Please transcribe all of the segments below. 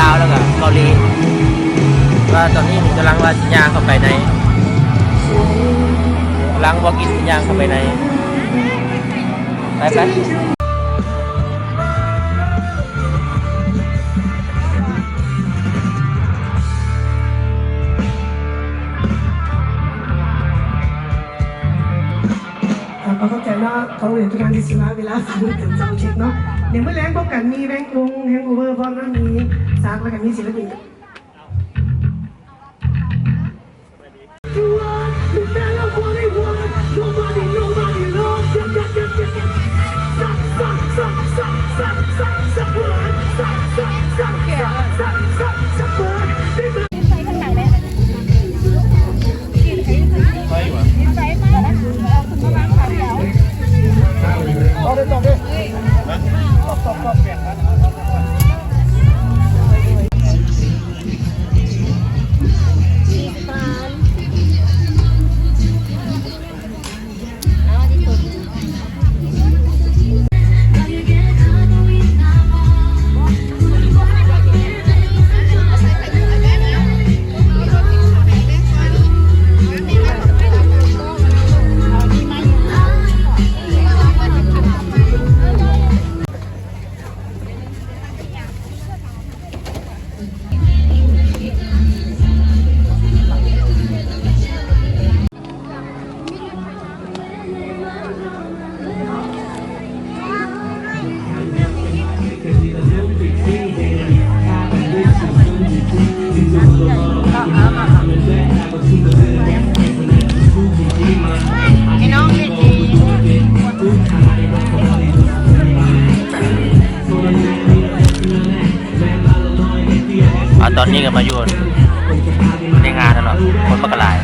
ລາວ ແລ້ວກໍເກົາຫຼີ ວ່າຕອນນີ້ກຳລັງວ່າຊິຍ່າງເຂົ້າໄປໃນ ກຳລັງ walk in ຊິຍ່າງເຂົ້າໄປໃນ ໄປ ໄປ. ກໍຂອບໃຈເນາະ ຂອງຫຼຽນທຸກທ່ານທີ່ເສຍເວລາຟັງເຖິງເສົາອາທິດເນາະ. ໃນມື້ແລງພົບກັນ ມີແວງວົງ ແຮງໂອເວີ ພ້ອມນຳ ມີສັກ ແລ້ວກໍມີສິນລະປິນ.ອາ ຕອນນີ້ກໍມາຢູ່ໃນງານແລ້ວເນາະ ຄົນມັນກໍຫຼາຍ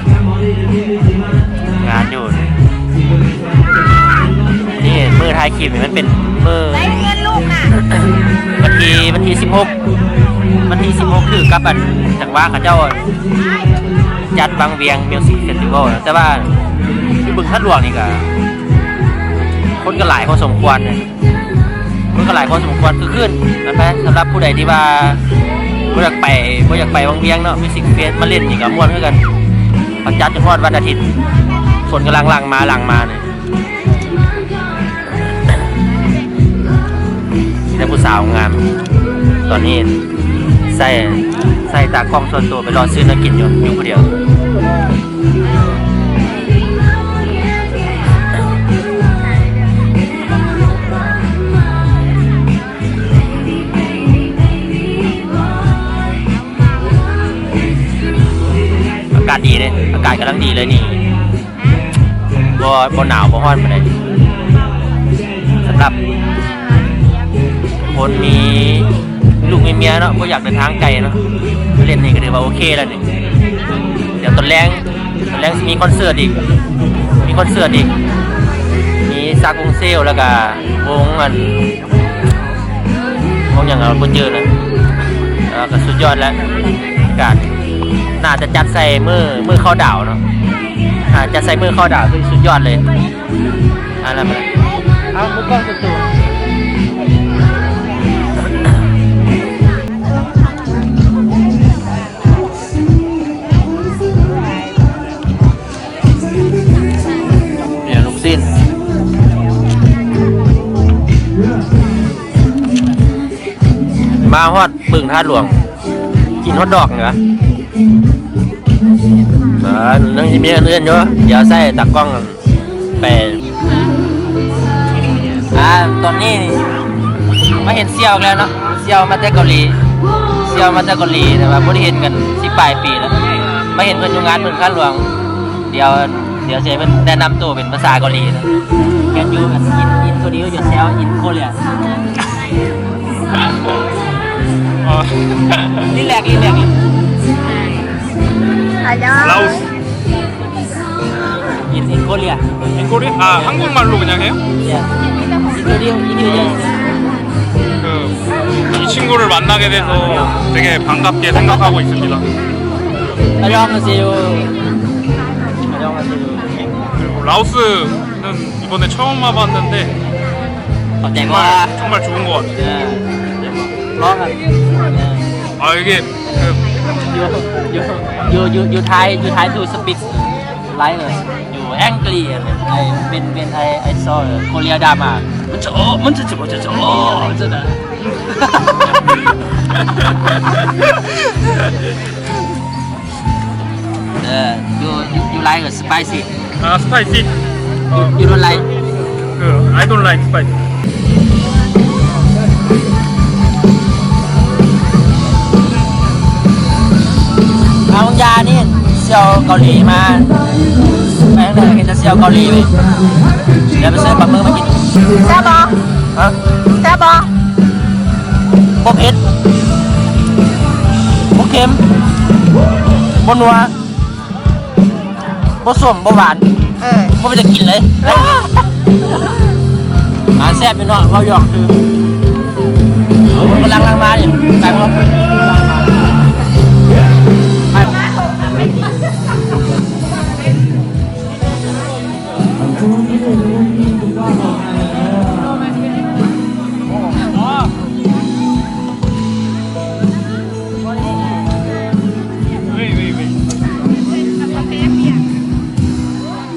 ງານຢູ່ ນີ້ມື້ຖ່າຍຄລິບນີ້ມັນເປັນມື້ ໄດ້ເງິນລູກນະ ວັນທີ ວັນທີສິບຫົກ ວັນທີສິບຫົກຖືກກັບອັນ ຈັງຫວະເຂົາເຈົ້າຈັດວັງວຽງມິວສິກເຟສຕິວອລ ແຕ່ວ່າຢູ່ບຶງທາດຫຼວງນີ້ກໍ ຄົນກໍຫຼາຍພໍສົມຄວນນະ ຄົນກໍຫຼາຍພໍສົມຄວນ ຄືຄືນກັນໄປ. ສຳລັບຜູ້ໃດທີ່ວ່າບໍ່ຢາກໄປ ບໍ່ຢາກໄປວັງວຽງເນາະ ມິວສິກເຟສມາຫຼິ້ນນີ້ກໍມ່ວນຄືກັນ. ເຂົາຈັດຈົນຮອດວັນອາທິດ ຄົນກຳລັງຫຼັ່ງມາ ຫຼັ່ງມານີ້ ມີແຕ່ຜູ້ສາວງາມ. ຕອນນີ້ໃສ່ ໃສ່ຕາກ້ອງສ່ວນຕົວໄປເລາະຊື້ແນວກິນຢູ່ ຢູ່ຜູ້ດຽວ. ອາກາດດີເດ້ ອາກາດກຳລັງດີເລີຍນີ້ ບໍ່ ບໍ່ໜາວບໍ່ຮ້ອນປານໃດ. ສຳລັບຄົນມີລູກມີເມຍເນາະ ບໍ່ຢາກເດີນທາງໄກເນາະ ມາຫຼິ້ນນີ້ກໍຖືວ່າໂອເຄແລ້ວນີ້. ດຽວຕອນແລງ ຕອນແລງຊິມີຄອນເສີດອີກ ມີຄອນເສີດອີກ ມີຊັກວົງເຊວ ແລ້ວກະວົງອັນ ວົງຫຍັງ ເອົາ ບໍ່ຈື່ນະ ເອີ ກໍສຸດຍອດແລ້ວ. ກະໜ້າຈະຈັດໃສ່ມື້ ມື້ເຂົ້າດາວເນາະ ຖ້າຈັດໃສ່ມື້ເຂົ້າດາວຄືສຸດຍອດເລີຍ. ອັນນັ້ນມັນ ເອົາ ມືກ້ອງສຸດໆ. ເປັນຫຍັງລູກຊີ້ນ ມາຮອດບຶງທາດຫຼວງ ກິນຮອດດອກນີ້ຫວາ? ອ່າ ຍັງຊິມີອັນອື່ນຢູ່ ດຽວໃສ່ຕາກ້ອງ ໄປ ອ່າ ຕອນນີ້ມາເຫັນສ່ຽວອີກແລ້ວເນາະ ສ່ຽວມາແຕ່ເກົາຫຼີ ສ່ຽວມາແຕ່ເກົາຫຼີ ແຕ່ວ່າບໍ່ໄດ້ເຫັນກັນສິບປາຍປີແລ້ວ ມາເຫັນເພິ່ນຢູ່ງານເພິ່ນຄາດຫຼວງ. ດຽວ ດຽວຊິໃຫ້ເພິ່ນແນະນຳໂຕເປັນພາສາເກົາຫຼີເນາະ. Can you introduce yourself in Korea? リラックス リラックス. 안녕하세요. In, in Korea. In Korea? 아, 한국말로 그냥 해요? Yeah. Introduce, introduce. 그, 이 친구를 만나게 돼서 되게 반갑게 생각하고 있습니다. 안녕하세요. 안녕하세요. 그리고 라오스는 이번에 처음 와봤는데 정말, 정말 좋은 것 같아요. 네. 네. Again. You, you, you, you, you try, you try to speak like, uh, you angry. I, when, when I, I saw, uh, Korea drama. มันจะ มันจะ มันจะ มันจะ Uh, you, you, you like spicy? Uh, spicy. You, you don't like? Uh, I don't like spicy. ເອົາຢານີ້ ສ່ຽວເກົາຫຼີມາ ໄປທາງໃດເຫັນແຕ່ສ່ຽວເກົາຫຼີເວີຍ. ດຽວໄປຊື້ປາໝຶກມາກິນ. ແຊບບໍ່? ຮະ? ແຊບບໍ່? ບໍ່ເຜັດ ບໍ່ເຄັມ ບໍ່ນົວ ບໍ່ສົ້ມ ບໍ່ຫວານ ເອີ ບໍ່ເປັນຕາກິນເລີຍ. ອາ ແຊບຢູ່ເນາະ ເວົ້າຢອກຊື່. ກຳລັງ ກຳລັງມານີ້ ໄກບໍ່? ໄປ.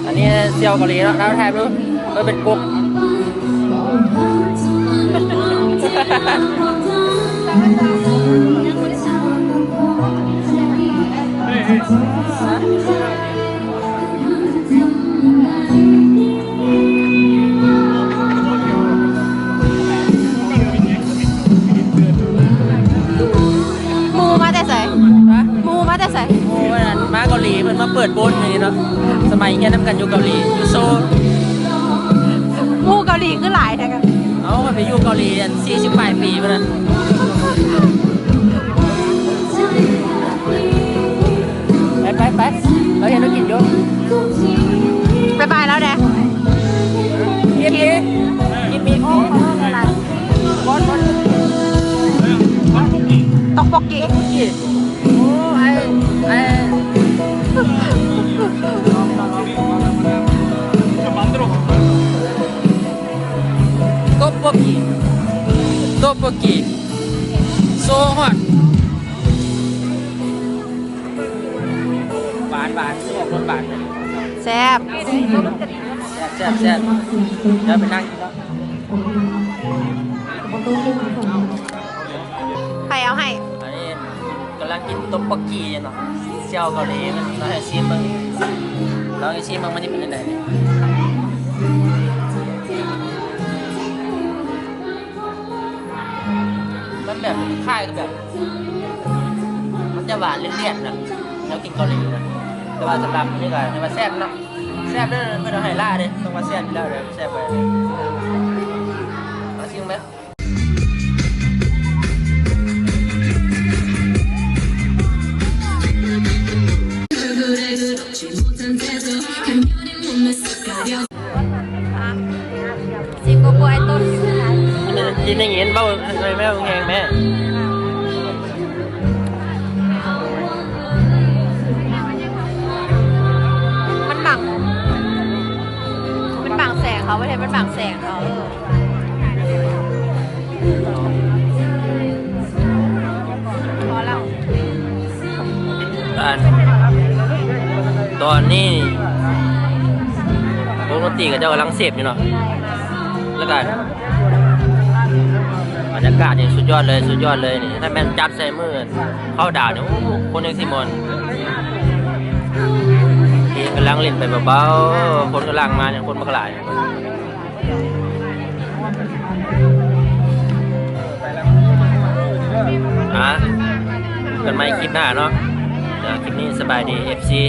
ອັນນີ້ສ່ຽວເກົາຫຼີເນາະ ເຮົາຖ່າຍເບິ່ງ ເອີ ເປັນກົກ. ໝູ່ມາແຕ່ໃສ? ຮະ? ໝູ່ມາແຕ່ໃສ? ໝູ່ອັນນັ້ນມາເກົາຫຼີ ເພິ່ນມາເປີດໂບດຢູ່ນີ້ເນາະ ສະໄໝຮຽນນຳກັນຢູ່ເກົາຫຼີ ຢູ່ໂຊ. ໝູ່ເກົາຫຼີຄືຫຼາຍແທ້ກະ? ເອົ້າ ຂ້ອຍໄປຢູ່ເກົາຫຼີອັນສີ່ສິບປາຍປີພຸ້ນນະ. ໄປ ໄປ ໄປ ລາວເຮັດແນວກິນຢູ່. ບາຍບາຍລາວແດ່. ກິນອີກ ກິນອີກ. ໂອ້ ຂອບໃຈຫຼາຍ. ຕັອກປອກກີ້. ໂອ້ ໄອ້ ໄອ້ ຕັອກປອກກີ້ ຕັອກປອກກີ້. So hot. ຫວານ ຫວານ ຊິອອກລົດຫວານ. ແຊບ ແຊບ ແຊບ ແຊບ. ດຽວໄປນັ່ງກິນເນາະ. ໃຜເອົາໃຫ້? ອັນນີ້ກຳລັງກິນຕົ້ມປັກກີ້ຢູ່ເນາະ ສ່ຽວເກົາຫຼີ ລອງໃຫ້ຊີມເບິ່ງ ລອງໃຫ້ຊີມເບິ່ງ ມັນຊິເປັນຈັ່ງໃດ. ມັນແບບຄ້າຍກັບແບບ ມັນຈະຫວານເລືອດໆນະ ແນວກິນເກົາຫຼີນະ. ແຕ່ວ່າສຳລັບນີ້ກະຖືວ່າແຊບເນາະ ແຊບເດີ. ເພິ່ນເອົາໃຫ້ຫຼາຍເດ້ ຕ້ອງວ່າແຊບຢູ່ແລ້ວເດີ ແຊບເລີຍ. ມາຊິມເບິ່ງ. ຊິໂກໂກ້ໄອ້ຕົ້ນ ກິນຢ່າງນີ້ ເວົ້າແມ່ແຮງແມ່. ມັນບັງ ມັນບັງແສງເຂົາ ປະເທດມັນບັງແສງເຂົາ. ອັນ ຕອນນີ້ວົງດົນຕີເຂົາເຈົ້າກຳລັງເສບຢູ່ເນາະ ແລ້ວກະບັນຍາກາດນີ້ສຸດຍອດເລີຍ ສຸດຍອດເລີຍນີ້. ຖ້າແມ່ນຈັດໃສ່ມື້ເຂົ້າດາວນີ້ ໂອ້ ຄົນຍັງຊິມ່ວນ. ເພງກຳລັງຫຼິ້ນໄປເບົາໆ ຄົນກຳລັງມານີ້ ຄົນບັກຫຼາຍ. ອ່າ ພົບກັນໃໝ່ຄລິບໜ້າເນາະ. ດຽວຄລິບນີ້ສະບາຍດີ ເອັຟຊີ.